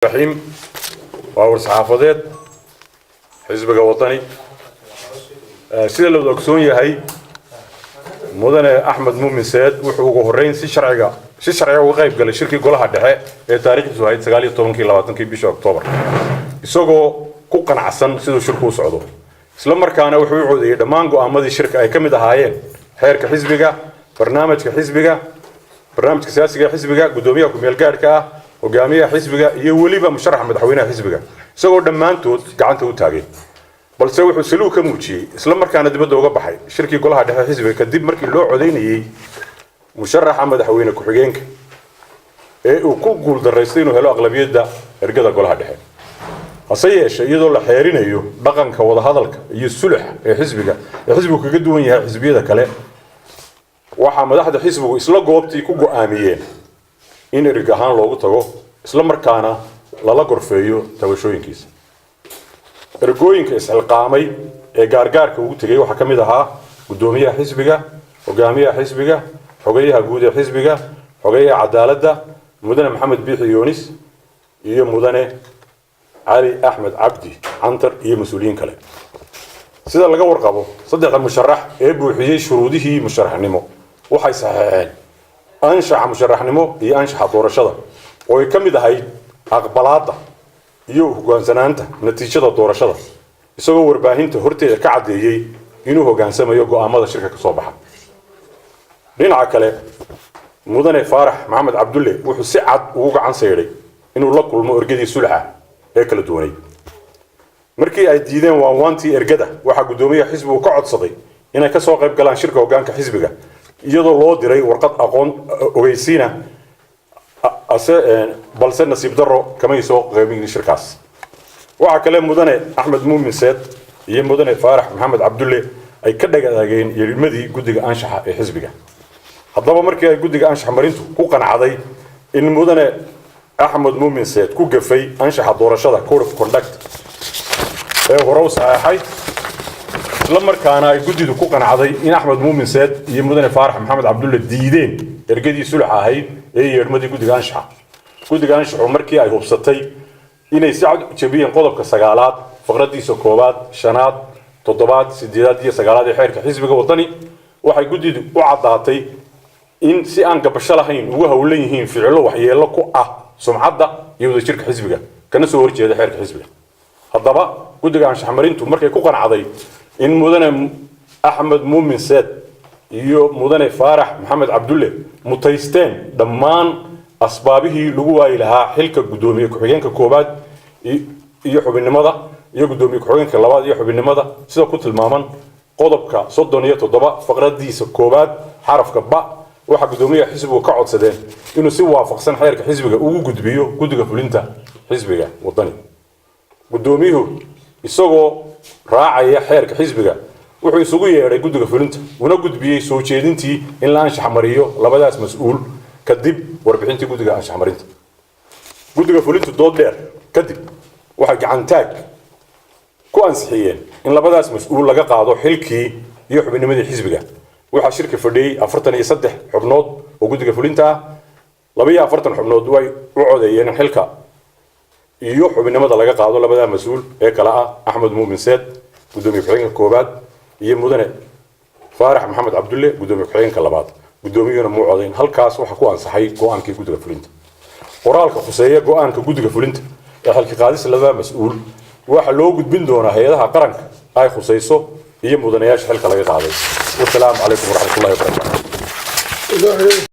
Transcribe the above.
Raxiim, waa war-saxaafadeed xisbiga Wadani. Sida la wada ogsoon yahay, mudane Axmed Muumin Seed wuxuu ugu horreyn si sharciga uga qayb galay shirkii golaha dhexe ee taariikhdiisu ahayd 19-kii 20-kii bisha Oktoobar, isagoo ku qanacsan siduu shirku u socdo. Isla markaana wuxuu u codeeyey dhammaan go'aamadii shirka ay ka mid ahaayeen xeerka xisbiga, barnaamijka xisbiga, barnaamijka siyaasiga ee xisbiga, guddoomiyaha ku-meel gaadhka ah, hogaamiyaha xisbiga iyo weliba musharaxa madaxweynaha xisbiga, isagoo dhammaantood gacanta u taagay. Balse wuxuu saluug ka muujiyey, isla markaana dibadda uga baxay shirkii golaha dhexe xisbiga kadib markii loo codeynayey musharaxa madaxweyne ku-xigeenka ee uu ku guuldaraystay inuu helo aqlabiyadda ergada golaha dhexe. Hase yeeshee, iyadoo la xeerinayo dhaqanka wadahadalka iyo sulax ee xisbiga ee xisbigu kaga duwan yahay xisbiyada kale, waxaa madaxda xisbigu isla goobtii ku go'aamiyeen in erig ahaan loogu tago, isla markaana lala gorfeeyo tabashooyinkiisa. Ergooyinka isxilqaamay ee gaargaarka ugu tegay waxaa ka mid ahaa guddoomiyaha xisbiga, hogaamiyaha xisbiga, xogeyaha guud ee xisbiga, xogeyaha cadaaladda, mudane Maxamed Biixi Yoonis iyo mudane Cali Axmed Cabdi Cantar iyo mas-uuliyiin kale. Sida laga warqabo, saddexda musharax ee buuxiyey shuruudihii musharaxnimo waxay saxeexeen anshaxa musharaxnimo iyo anshaxa doorashada, oo ay ka mid ahayd aqbalaadda iyo hogaansanaanta natiijada doorashada, isagoo warbaahinta horteeda ka caddeeyey inuu hogaansamayo go'aamada shirka ka soo baxa. Dhinaca kale, mudane Faarax Maxamed Cabdulle wuxuu si cad ugu gacan saydhay inuu la kulmo ergadii sulaxa ee kala duwanayd. Markii ay diideen waanwaantii ergada, waxaa guddoomiyaha xisbigu ka codsaday inay kasoo qayb galaan shirka hoggaanka xisbiga, iyadoo loo diray warqad aqoon ogeysiina ase. Balse nasiib daro, kamay soo qaybin shirkaas. Waxaa kale mudane Axmed Muumin Seed iyo mudane Faarax Maxamed Cabdulle ay ka dhagadaageen yeedhmadii guddiga anshaxa ee xisbiga. Haddaba, markii ay guddiga anshax marintu ku qanacday in mudane Axmed Muumin Seed ku gafay anshaxa doorashada, code of conduct, ee hore u saxeexay, isla markaana ay guddidu ku qanacday in Axmed Muumin Seed iyo mudane Faarax Maxamed Cabdulle diideen ergadii sulaxa ahayd ee yeedhmadii guddiga anshaxa, guddiga anshaxu markii ay hubsatay inay si cad jebiyeen qodobka 9aad faqradiisa koowaad, shanaad, toddobaad, sideedaad iyo sagaalaad ee xeerka xisbiga Wadani, waxay guddidu u caddaatay in si aan gabasho lahayn ugu howlan yihiin ficillo waxyeello ku ah sumcadda iyo wadajirka xisbiga, kana soo horjeeda xeerka xisbiga. Haddaba, guddiga anshax marintu markay ku qanacday in mudane Axmed Muumin Seed iyo mudane Faarax Maxamed Cabdulle mutaysteen dhammaan asbaabihii lagu waayi lahaa xilka guddoomiye ku-xigeenka koowaad iyo xubinnimada iyo guddoomiye ku-xigeenka labaad iyo xubinnimada, sida ku tilmaaman qodobka 37 faqradiisa koowaad xarafka ba, waxaa guddoomiyaha xisbigu ka codsadeen inuu si waafaqsan xeerka xisbiga ugu gudbiyo guddiga fulinta xisbiga Wadani. Guddoomiyuhu, isagoo raacaya xeerka xisbiga, wuxuu isugu yeedhay guddiga fulinta, una gudbiyey soo jeedintii in la anshax mariyo labadaas mas-uul. Kadib warbixintii guddiga anshax marinta, guddiga fulintu dood dheer kadib waxay gacantaag ku ansixiyeen in labadaas mas-uul laga qaado xilkii iyo xubinnimadii xisbiga. Waxaa shirka fadhiyey 43 xubnood oo guddiga fulinta ah. 42 xubnood way u codeeyeen in xilka iyo xubinnimada laga qaado labadaa mas-uul ee kale ah Axmed Muumin Seed, guddoomiye ku-xigeenka koowaad, iyo mudane Faarax Maxamed Cabdulle, guddoomiye ku-xigeenka labaad. Guddoomiyuhuna muu codayn. Halkaas waxaa ku ansaxay go-aankii guddiga fulinta. Qoraalka khuseeya go-aanka guddiga fulinta ee xilka qaadis labada mas-uul waxaa loo gudbin doonaa hay-adaha qaranka ay khusayso iyo mudanayaasha xilka laga qaaday. Wasalaamu calaykum waraxmatullahi wabarakaatu.